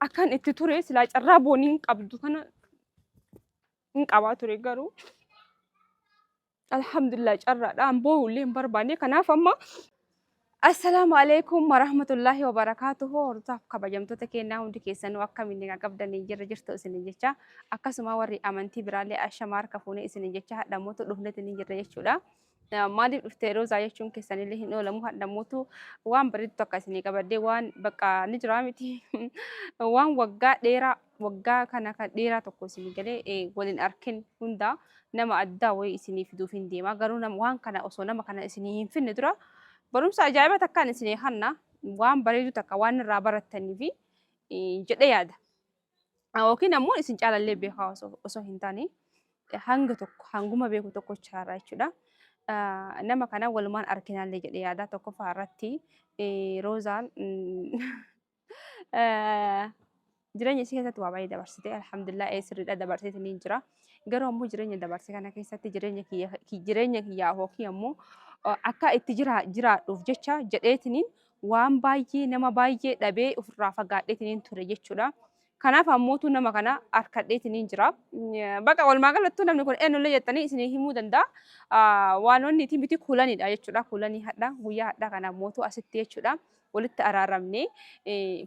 Akkan itti ture silaa carraa booniin qabdu kana hin qabaa ture garuu alhamdulillah carraadha. An boo'ullee hin barbaanne kanaaf amma Assalaamu alaikum warahmatullaahi wabarakaatuhu. Hordoftoota kabajamtoota keenyaa hundi keessanuu akkamiin nagaa qabdanii jirra jirtu isinin jecha akkasuma warri amantii biraallee ashama harka fuunee isinin jecha hadhamootu dhufnetti ni jirra jechuudha. Maaliif dhufte Roozaa jechuun keessanillee hin oolamu hadhamootu waan bareedu takka isinii qabadhee waan bakka ni jiraa miti waan waggaa dheeraa waggaa kana kan dheeraa tokko isinii galee waliin arkin hundaa nama addaa wayii isinii fiduuf hin deema garuu nama waan kana osoo nama kana isinii hin finne dura barumsa ajaa'iba takkaan isinii hanna waan bareedu takka waan irraa barattanii fi jedhee yaada. Yookiin ammoo isin caalallee beekaa osoo hin taane hanga tokko hanguma beeku tokko chaarraa jechuudha. Nama kana walumaan arginaallee jedhee yaada tokkoffaa irratti Roozaan jireenya isii keessatti waa baay'ee dabarsite alhamdulillah ee sirriidha dabarseeti ni jira garuu ammoo jireenya dabarse kana keessatti jireenya kiyya jireenya kiyyaa yookiin ammoo akka itti jiraadhuuf jecha jedheetiniin waan baay'ee nama baay'ee dhabee ofirraa fagaadheetiniin ture jechuudha. Kanaaf ammootu nama kana harkadheetiniin jira. Baqa walumaa galattuu namni kun eenyullee jettanii isinii himuu danda'a. Waan wanni itti miti kuulanidha jechuudha. Kuulanii hadha guyyaa hadhaa kana ammootu asitti jechuudha. Walitti araaramnee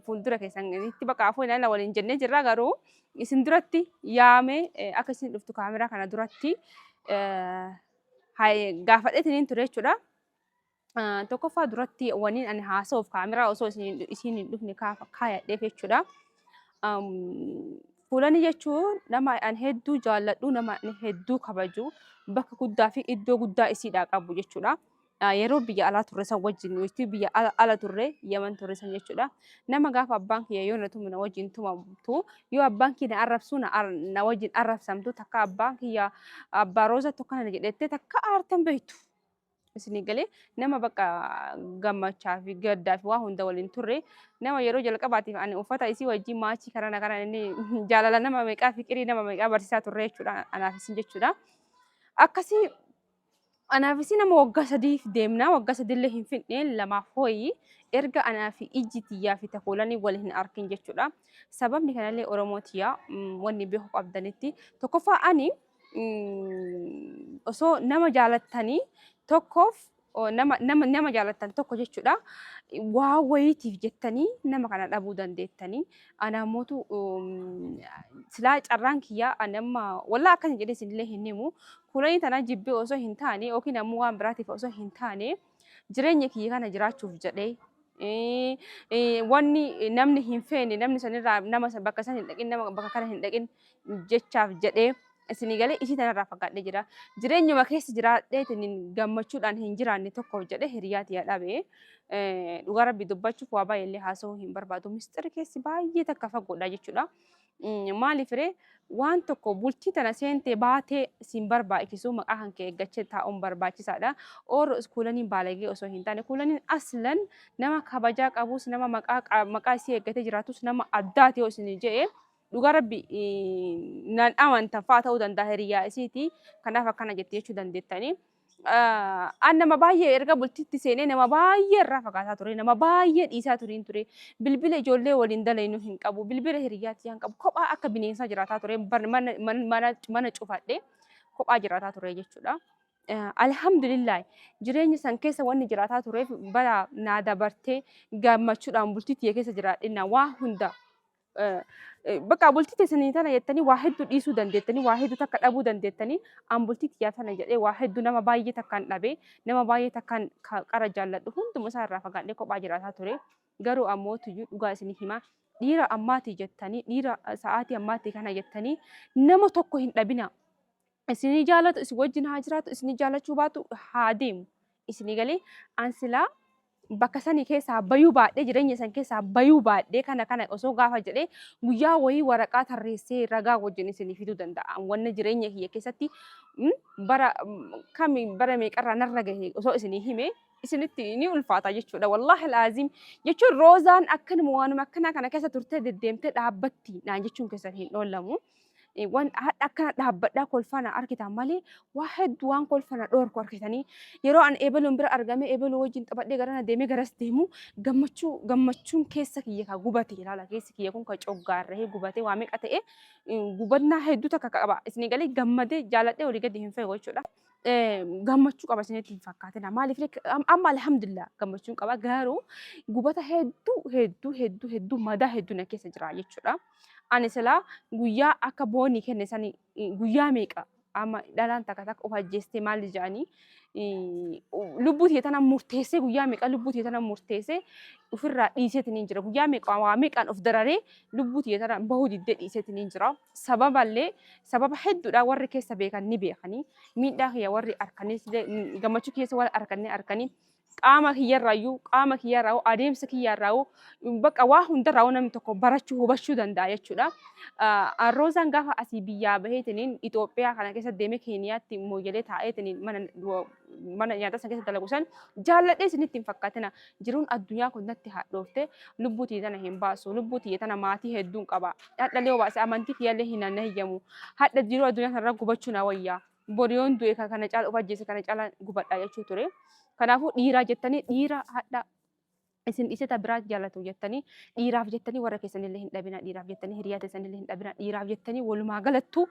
fuuldura keessanitti bakka afoo ilaala waliin jennee jirra garuu isin duratti yaamee akka isin dhuftu kaameraa kana duratti gaafadheetiniin ture jechuudha. Tokkoffaa duratti waniin ani haasa'uuf kaameraa osoo isin hin dhufne kaayadheef jechuudha. Fuulani jechuun nama ani hedduu jaalladhu nama ani hedduu kabaju bakka guddaa fi iddoo guddaa isiidhaa qabu jechuudha. Yeroo biyya alaa turre san wajjin wajjin biyya ala turre Yaman turre san jechuudha. Nama gaafa abbaan kiyya yoo na tumu na wajjin tumamtu yoo abbaan kiyya na arrabsu na wajjin arrabsamtu takka abbaan kiyya abbaa rooza tokko na jedhette takka aartan beektu. Isinii galee nama bakka gammachaa fi gaddaa fi waa hunda waliin turre nama yeroo jalqabaatiif ani uffata isii wajjin maachii karana kana inni jaalala nama meeqaa fi qirii nama meeqaa barsiisaa turre jechuudha anaaf isin jechuudha. Akkasii Anaaf isii nama waggaa sadiif deemna waggaa sadiillee hin fidne lamaaf hooyi erga anaa fi ijji tiyyaa fi takoolanii wal hin arkin jechuudha. Sababni kanallee Oromoo tiyyaa wanni beekuu qabdanitti tokkoffaa ani osoo nama jaalattanii tokkoof nama nama nama jaalattan tokko jechuudha. Waa wayiitiif jettanii nama kana dhabuu dandeettanii. Ana ammootu silaa carraan kiyyaa ani amma wallaa akkana jedhee isinillee hin himu. Kuulanii tana jibbee osoo hin taane yookiin ammoo waan biraatiif osoo hin taane jireenya kiyya kana jiraachuuf jedhee wanni namni hin feene namni sanirraa nama bakka san hin dhaqin nama bakka kana hin dhaqin jechaaf jedhee isinii galee isii tanarraa fagaadhee jira. Jireenyuma keessa jiraadheetiin gammachuudhaan hin jiraanne tokkoof jedhee hiriyaa tiyya dhabe. Dhugaa rabbi dubbachuuf waa baay'eellee haasa'uu hin barbaadu. Misxirri keessi baay'ee takka fagoodha jechuudha. Maaliif ree waan tokko bultii tana seentee baatee siin barbaachisu maqaa kan kee eeggachee taa'uun barbaachisaadha. Or kuulaniin baalagee osoo hin taane kuulaniin aslan nama kabajaa qabus nama maqaa isii eeggatee jiraatus nama addaati yoo isin jedhe dhugaa rabbi nan amantan fa'aa ta'uu danda'a hiriyaa isiiti kanaaf akkana jette jechuu dandeettanii. An nama baay'ee erga bultitti seenee nama baay'ee irraa fagaataa ture nama baay'ee dhiisaa turiin ture bilbila ijoollee waliin dalaynu hin qabu bilbila hiriyyaatti hin qabu kophaa akka bineensaa jiraataa ture mana cufadhee kophaa jiraataa ture jechuudha. Alhamdulillah jireenya san keessa wanni jiraataa tureef bara naa dabartee gammachuudhaan bultii tiyya keessa jiraadhinna waa hunda bakka bultii teessanii tana jettanii waa hedduu dhiisuu dandeettanii waa hedduu takka dhabuu dandeettanii an bultii tiyyaa tana jedhee waa hedduu nama baay'ee takkaan dhabee nama baay'ee takkaan qara jaalladhu hunduma isaa irraa fagaadhee kophaa jiraataa ture garuu ammoo tuyyuu dhugaa isinii himaa dhiira ammaatii jettanii dhiira sa'aatii ammaatii kana jettanii nama tokko hin dhabinaa. Isinii jaalatu isin wajjin haa jiraatu isinii jaalachuu baatu haa deemu isinii galee an silaa bakka sanii keessaa bayuu baadhee jireenya san keessaa bayuu baadhee kana kana osoo gaafa jedhee guyyaa wayii waraqaa tarreessee ragaa wajjin isinii fiduu danda'a. Wanna jireenya kiyya keessatti bara kami bara meeqarraa narra gahe osoo isinii hime isinitti ni ulfaata jechuudha. Wallaahi alaaziim jechuun roozaan akkanuma waanuma akkanaa kana keessa turtee deddeemtee dhaabbatti naan jechuun keessan hin dhoolamu. Waan hadha akkana dhaabbadhaa kolfaa na arkitan malee waa hedduu waan kolfa na dhoorku arkitanii yeroo an eebaluun bira argamee eebaluu wajjin taphadhee garana deemee garas deemu gammachuu gammachuun keessa kiyya ka gubate ilaala keessi kiyya kun ka coggaarrahee gubate waa meeqa ta'e gubannaa hedduu takka qaba isinii galee gammadee jaaladhee olii gadi hin feegu jechuudha. Gammachuu qaba isinitti hin fakkaatina. Maaliif amma alhamdulillah gammachuun qaba garuu gubata hedduu hedduu hedduu hedduu madaa hedduu na keessa jira jechuudha. Ani silaa guyyaa akka boonii kenne sani guyyaa meeqa amma dhalaan takka takka of ajjeestee maal jedhanii lubbuu tiyya tana murteessee guyyaa meeqa lubbuu tiyya tana murteessee ofirraa dhiiseetiin hin jira. Guyyaa meeqa waa meeqaan of dararee lubbuu tiyya tana bahuu diddee dhiiseetiin hin jira. Sababallee sababa hedduudha warri keessa beekan ni beekanii miidhaa kiyya warri arkanis gammachuu keessa warri arkan ni arkanii qaama kiyyarraayyuu qaama kiyyarraa adeemsa kiyyarraa bakka waa hundarraa namni tokko barachuu hubachuu danda'a jechuudha. Roozaan gaafa asii biyyaa baheetiniin Itoophiyaa kana keessa deemee Keeniyaatti mooyyalee taa'eetiniin mana mana nyaata san keessa dalagu san jaalladhee isinitti hin fakkaatina. Jiruun addunyaa kun natti hadhoofte lubbuu tiyya tana hin baasu. Lubbuu tiyya tana maatii hedduun qaba. Hadhallee obaase amantii kiyyallee hin hiyyamu. Hadha jiruu addunyaa kanarra gubachuu na wayya. Bori yoon du'e kana caala of ajjeese kana caala gubadha jechuu ture. Kanaafuu dhiiraa jettanii dhiira hadha isin dhiisee ta biraa jaalatu jettanii dhiiraaf jettanii warra keessanillee hin dhabina dhiiraaf jettanii hiriyaa teessanillee hin dhabina dhiiraaf jettanii walumaa galattuu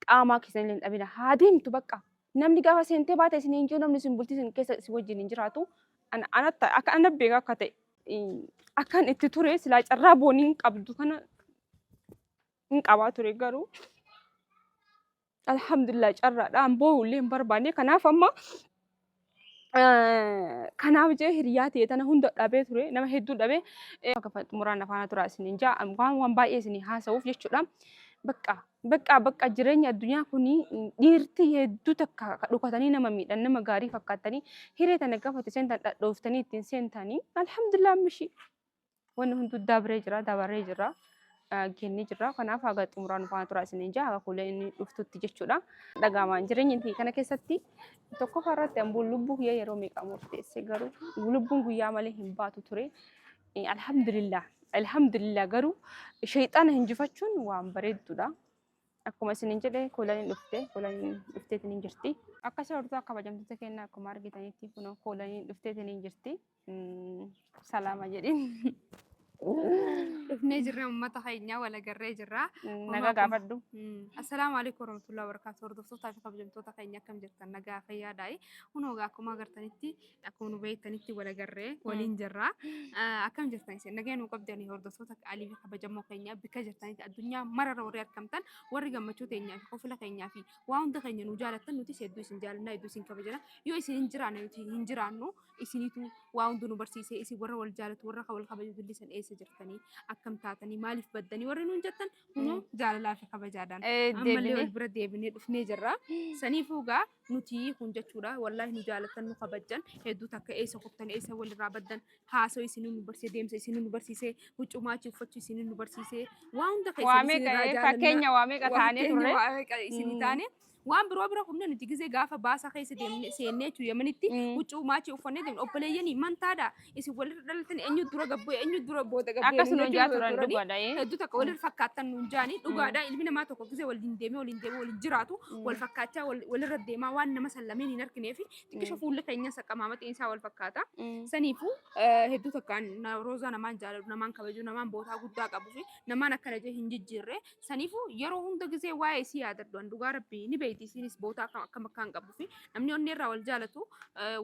qaamaa keessanillee hin dhabina haa deemtu bakka namni gaafa seentee baate isin hin jiru namni isin bultii isin keessa isin wajjin hin jiraatu anatta akka ana beeka akka ta'e akkan itti ture silaa carraa booniin qabdu kana hin qabaa ture garuu alhamdulillah carraadha an boo'u illee hin barbaanne kanaaf amma kanaaf jee hiriyaa ta'e tana hunda dhabee ture nama hedduu dhabee akka xumuraan afaana tura isiniin jaa waan waan baay'ee isinii haasa'uuf jechuudha. Bakka bakka bakka jireenya addunyaa kuni dhiirti hedduu takka dhokatanii nama miidhan nama gaarii fakkaatanii hiree tana gaafa seentan dhadhooftanii ittiin seentanii alhamdulillah mishii. Wanni hunduu dabree jira, dabaree jira, kennee jira. Kanaaf haga xumuraa nu faana turaa isiniin jaa haga kuulee inni dhuftutti jechuudha. Dhagaamaan jireenya kiyya kana keessatti tokkoffaa irratti ammoo lubbuu kiyya yeroo meeqa murteesse garuu lubbuun guyyaa malee hin baatu ture. Alhamdulillah alhamdulillah garuu sheexaana hinjifachuun waan bareedduudha. Akkuma isinin jedhe kuulaniin dhufte kuulaniin dhufteetiin hin jirti. Akkasii hordoftoota kabajamtoota keenya akkuma argitanitti kunoo kuulaniin dhufteetiin hin jirti. Salaama jedhin. Dhufnee jirra uummata keenyaa wal agarree jirra. Nagaa gaafadhu. Assalaamu alaikum warahmatullahi wabarakatuh. Hordoftootaa fi kabajamtoota keenya akkam jirtan nagaa fayyaadhaa. Kunoo egaa akkuma agartanitti akkuma nu beektanitti wal agarree waliin jirra. Akkam jirtan isin nagaa nuu qabdanii hordoftoota qaalii fi kabajamoo keenya bikka jirtanitti addunyaa mararra warri argamtan warri gammachuu teenyaa fi kofla keenyaa fi waa hunda keenya nu jaalattan nutis hedduu isin jaalannaa hedduu isin kabajana yoo isin hin jiraanne nuti hin jiraannu isinitu waa hunda nu barsiise isin warra wal jaalatu warra wal kabaju dullisan eessa jirtanii akkam taatanii maaliif baddanii warri nuun jettan kunoo jaalalaa fi kabajaadhaan ammallee wal bira deebinee dhufnee jirra saniifuu gaa nuti kun jechuudha wallaahi nu jaalattan nu kabajjan hedduu takka eessa kuttan eessa walirraa baddan haasoo isinuu nu barsiise deemsa isinuu nu barsiise huccuu maachii uffachuu isinuu nu barsiise waa hunda keessa Waa meeqa fakkeenya waa meeqa taanee turre. waa meeqa isinii taane waan biroo bira kunne nuti gizee gaafa baasaa keessa deemne seennee jechuudha yamanitti huccuu maachii uffannee deemne obboleeyyanii mantaadha isin walirra dhalatan eenyu dura gabbee eenyu dura booda gabbee Akkas nuun jaa turan dhugaadha. Hedduu takka walirra fakkaattan nuun jaanii dhugaadha ilmi namaa tokko gizee waliin deemee waliin deemee waliin jiraatu wal fakkaachaa walirra deemaa waan nama san lameen hin arginee fi xiqqisho fuulli keenya saqqamaamaxiin isaa wal fakkaata. Saniifuu hedduu takkaan roozaa namaan jaalladhu namaan kabaju namaan bootaa guddaa qabu fi namaan akkana jee hin jijjiirre saniifuu yeroo hunda gizee waa'ee isii yaadadhu an dhugaa rabbii ni beeyti isiinis bootaa akkam akkam akkaan qabu fi namni onnee irraa wal jaalatu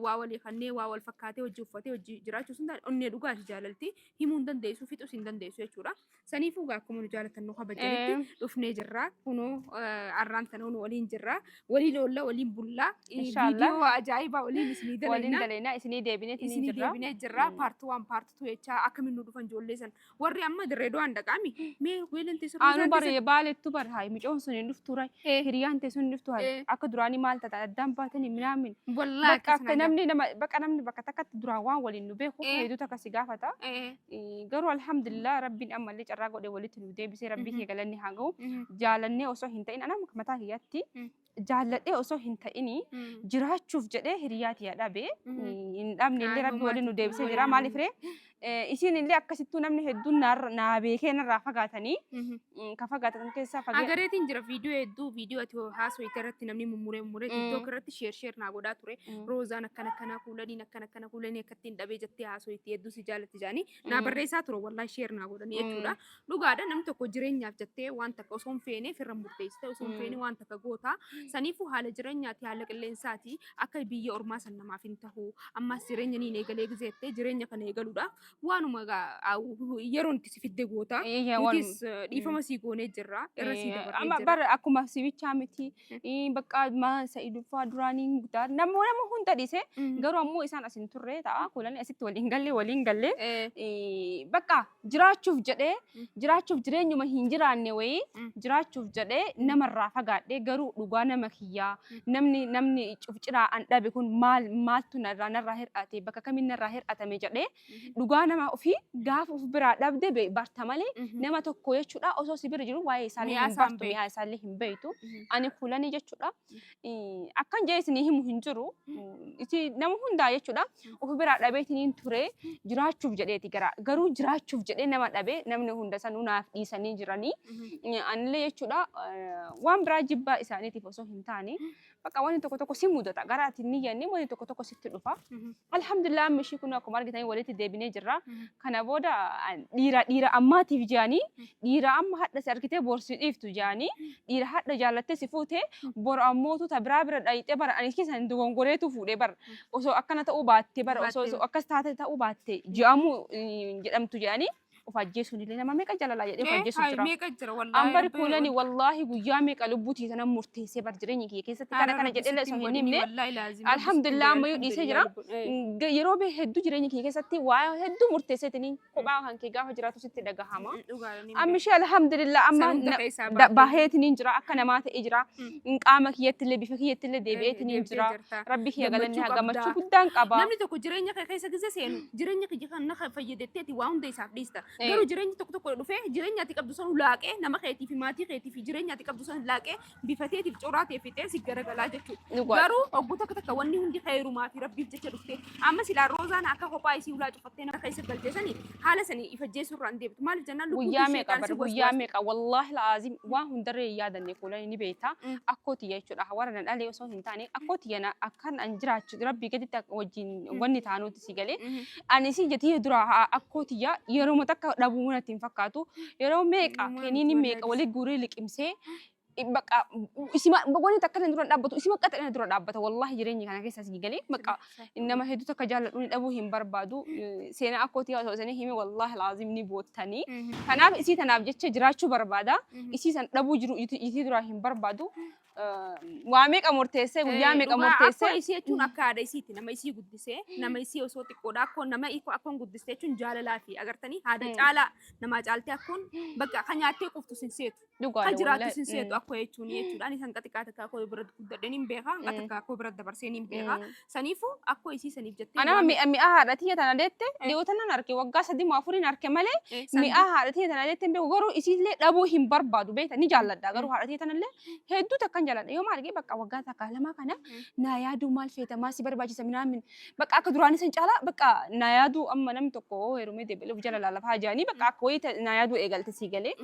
waa walii kannee waa wal fakkaatee hojii uffatee hojii jiraachuu sun taane onnee dhugaati jaalalti himuu hin dandeessu fixuus hin dandeessu jechuudha. Saniifuu gaa akkuma nu jaalatan nu kabajanitti dhufnee jirra. Kunoo arraan tana nu waliin jirra. Waliin oolla waliin bulla. Inshaallah. Viidiyoo ajaa'ibaa waliin isinii Waliin dalayna. dalaynaa isinii deebinee isinii Isinii jirra. deebinee jirra. Paarti 1 paarti 2 jechaa akkamiin nu dhufan ijoollee san. Warri amma dirree du'aan dhaqaami. Mee weeleen teessan Anu bare baalettu bar hayi micoon sun hin dhuftu ray hiriyaan tee sun hin dhuftu hayi akka duraanii maal tata addaan baatanii minaamin Wallaahi bakka akka namni nama bakka namni bakka takkatti duraan waan waliin nu beekuuf hedduu takka si gaafata. Garuu alhamdulillah rabbiin ammallee carraa godhee walitti nu deebisee rabbii kee galanni haa ga'u. Jaalannee osoo hin ta'in anaa mataa kiyyaatti Jaalladhee osoo hin ta'ini jiraachuuf jedhee hiriyaa tiyya dhabe. Hin dhabne illee Rabbi waliin nu deebisee jira. Maaliif ree? Isiin illee akkasittuu namni hedduun naa beekee narraa fagaatanii ka fagaatan keessaa fagee. Agareetiin jira viidiyoo hedduu, viidiyoo ati haasofte irratti namni mummuree mummuree TikTok irratti share share naa godhaa ture. Roozaan akkana akkanaa, Kuulaniin akkana akkana, Kuulanii akkattiin dhabee jettee haasofte, hedduu si jaalatti jedhanii naa barreessaa ture, wallahi share naa godhanii jechuudha. Dhugaadha, namni tokko jireenyaaf jettee waan takka osoo hin feene firra murteessite, osoo hin feene waan takka goota. Saniifuu haala jireenyaati, haala qilleensaati, akka biyya ormaa san namaaf hin tahu. Ammas jireenya niin eegalee gizeettee jireenya kana eegaluudhaaf waanuma yeroon itti si fidde goota. Nutis dhiifama sii goonee jirra. Irra sii dabarree Amma jirra. Bara akkuma sibichaa miti, bakka maa Sa'iduffaa duraanii nama hunda dhiise, garuu ammoo isaan as hin turre ta'a, Kuulanii asitti waliin galle. Bakka jiraachuuf jedhee, jiraachuuf, jireenyuma hin jiraanne wayii jiraachuuf jedhee namarraa fagaadhee, garuu dhugaa nama kiyyaa namni cufciraa an dhabe kun maal maaltu narraa hir'ate, bakka kamiin narraa hir'atame jedhee, dhugaa nama ofii gaafa of biraa dhabde barta malee, nama tokko jechuudha osoo si bira jiru waa'ee isaallee Mi'aa hin isaa hin bartu, beektu. Mi'aa isaallee hin beektu. Ani Kuulanii jechuudha akkan jee isinii himu hin jiru. Isi nama hundaa jechuudha of biraa dhabeetiniin ture jiraachuuf jedheeti gara, garuu jiraachuuf jedhee nama dhabe, namni hunda sanuu naaf dhiisanii jiranii. Anillee jechuudha waan biraa jibbaa isaaniitiif osoo hin taane, bakka wanti tokko tokko si mudata, gara ati hin niyyanne wanti tokko tokko sitti dhufa. Alhamdulillah, amma ishii kun akkuma argitanii walitti deebinee jirra. Kana booda dhiira ammaatiif jedhanii, dhiira amma hadha si argitee bor si dhiiftu jedhanii, dhiira hadha jaallattee si fuute bor ammootu ta biraa bira dhayixee, bara ani keessan dogongoreetu fuudhee, bara osoo akkana ta'uu baatte, bara osoo akkas taate ta'uu baatte je'amuu jedhamtu jedhanii of ajjeesuun illee nama meeqa jaalalaa jedhee of ajjeesuuf jira. Meeqa jira wallaahi. Ambari Kuulani wallaahi guyyaa meeqa lubbuutii sana murteessee bar jireenya kiyya keessatti kana kana jedhee osoo hin himne, alhamdulillah, ammayyuu dhiisee jira. Yeroo hedduu jireenya kiyya keessatti waa hedduu murteesseetiniin kophaa kan kee gaafa jiraatu sitti dhagahama. Amma ishee alhamdulillah amma San hunda keessaa baatee. Baheetiniin jira, akka namaa ta'ee jira. Qaama kiyyatti illee, bifa kiyyatti illee deebi'eetiniin jira. Rabbi kiyya galanni haa, gammachuu guddaan qaba. Namni tokko jireenya kee keessa gizee seenu, jireenya kiyya kan na fayyadetteeti waa hunda isaaf dhiista. Garuu jireenyi tokko tokko dhufee jireenya ati qabdu san laaqee, nama keetii fi maatii keetii fi jireenya ati qabdu san laaqee bifateetiif coraa ta'e fixee si garagalaa jechuudha. Dhugaadha. Garuu ogguu takka takka wanni hundi khayrumaa fi Rabbiif jecha dhufte. Amma silaa Roozaan akka kophaa isii ulaa cufattee nama keessa galtee sanii haala sanii ifajjeessuu irraa hin deebitu. Maaliif jennaan lubbuun Guyyaa tun meeqa sheexaan bar si guyyaa waswaasti. meeqa, wallaahi laazim, waan hundarree hin yaadanne, Kuulanii ni beekta. Akkoo tiyya jechuudha, warra na dhalee osoo hin taane akkoo tiyya na akkan an jiraachu Rabbii gaditti akka wajjin wanni taanuuti si galee. Ani si tiyya dura akkoo tiyya yeroo takka dhabuu natti hin fakkaatu. Yeroo meeqa Uumaa keniini miti. Meeqa walii guuree liqimsee, bakka isima wanni takka na dura dhaabbatu, isima qaxa na dura dhaabbata, wallaahi jireenya kana keessa si galee, bakka nama hedduu takka jaalladhu ni dhabuu hin barbaadu. Seenaa akkoo tiyya osoo isinii hime, wallaahi laazim ni boottanii. Kanaaf isii tanaaf jecha jiraachuu barbaada. Isii san dhabuu jiru isii duraa hin barbaadu. Waa meeqa murteessee, guyyaa meeqa Dhugaa murteessee. Akkoo isii jechuun akka haadha isiiti, nama isii guddisee, nama isii osoo xiqqoodha akkoo nama akkoon guddiste jechuun jaalalaa fi agartanii haadha caalaa namaa caaltee, akkoon bakka kan nyaattee quftu sin seetu, Dhugaadha kan jiraattu wallaahi. sin seetu akkoo jechuun jechuudha. Ani hanqa xiqqaa takka akkoo bira guddadheen hin beeka, hanqa takka akkoo bira dabarseen hin beeka. Saniifuu akkoo isii saniif jettee Anama mi'a haadha tiyya tana deette dhiyoo tanan arke, waggaa 3 moo 4 arke malee, mi'a haadha tiyya tana deette hin beeku, garuu isiillee dhabuu hin barbaadu, beekta, ni jaalladha, garuu haadha tiyya tanallee hedduu takkan jaalladha. Yoo maal argee bakka waggaa takka lama kana naa yaaduu, maal feeta, maal si barbaachisa minaamin, bakka akka duraanii san caalaa bakka naa yaaduu, amma namni tokko heerumee deebi'ee jala laalafaa jiranii, bakka akka wayii naa yaaduu eegalte si galee,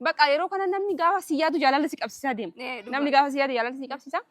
bakka yeroo kana namni gaafa si yaadu jaalala si qabsiisaa deema. Namni gaafa si yaadu jaalala si qabsiisa.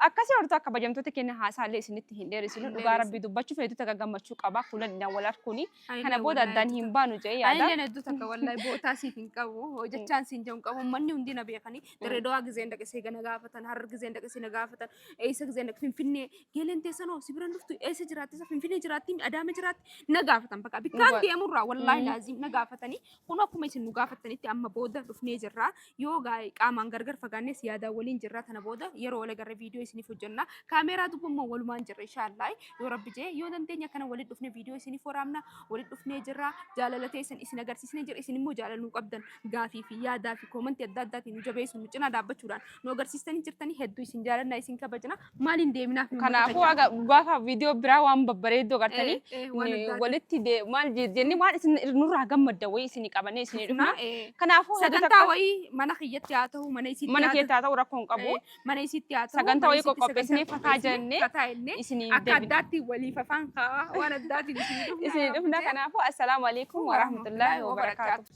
Akkasii hortuu akka kabajamtoota keenya, haasaallee isinitti hin dheeresinu. Dhugaa Rabbii dubbachuu feetu takka gammachuu qaba. Kulan wal harkuuni. Kana booda addaan hin baanu jedhee yaada. Anillee hedduu takka wallahi bootaa siif hin qabu. Jechaan siin jedhu hin qabu. Uummanni hundi na beekanii. Dirree Dawaa gizeen dhaqisee na gaafatan. Harar gizeen dhaqisee na gaafatan. Eessa gizeen dhaqe, Finfinnee. Geeleen teessanoo si biran dhuftu, eessa jiraatti, isa Finfinnee jiraatti, Adaama jiraatti, na gaafatan, bakka bikkaan deemurraa wallaahi laazim na gaafatanii. Kun akkuma isin nu gaafattanitti amma booda dhufnee jirra. Yoo qaamaan gargar fagaannes yaadaan waliin jirra. Tana booda yeroo wal agarre viidiyoo isiniif hojjenna. Kaameeraa duuba immoo walumaan jirra inshaallah. Yoo Rabbi jee, yoo dandeenya kana walitti dhufnee viidiyoo isiniif waraabna. Walitti dhufnee jirra. Jaalala teessan isin agarsiisnee jira. Isin immoo jaalala nu qabdan gaafii fi yaadaa fi koomantii adda addaatiin nu jabeessu, nu cinaa dhaabbachuudhaan nu agarsiistanii jirtanii, hedduu isin jaalannaa, isin kabajna. Maaliin deeminaaf nu Kanaafuu haga gaafa viidiyoo biraa waan babbareeddoo agartanii waan addaati. Walitti maal jennee waan isin nurraa gammadda wayii isinii qabannee isinii dhufna. Kanaafuu hedduu Sagantaa takka wayii Mana kiyyatti haa ta'u, mana isitti Mana haa keetti haa ta'u rakkoo hin ta'u, qabu. mana isitti haa ta'u. Sagantaa mana wayii isitti qoqqopheessinee sagantaa fataa qopheessinee jennee fataa jennee isinii akka deebina. addaatti waliif afaan kaa'aa waan addaatiin isinii dhufna. Isinii dhufna kanaafuu assalaamu alaikum warahmatullaahi wabarakaatu.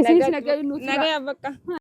Isinis nagayaan nuti Nagaya bakka.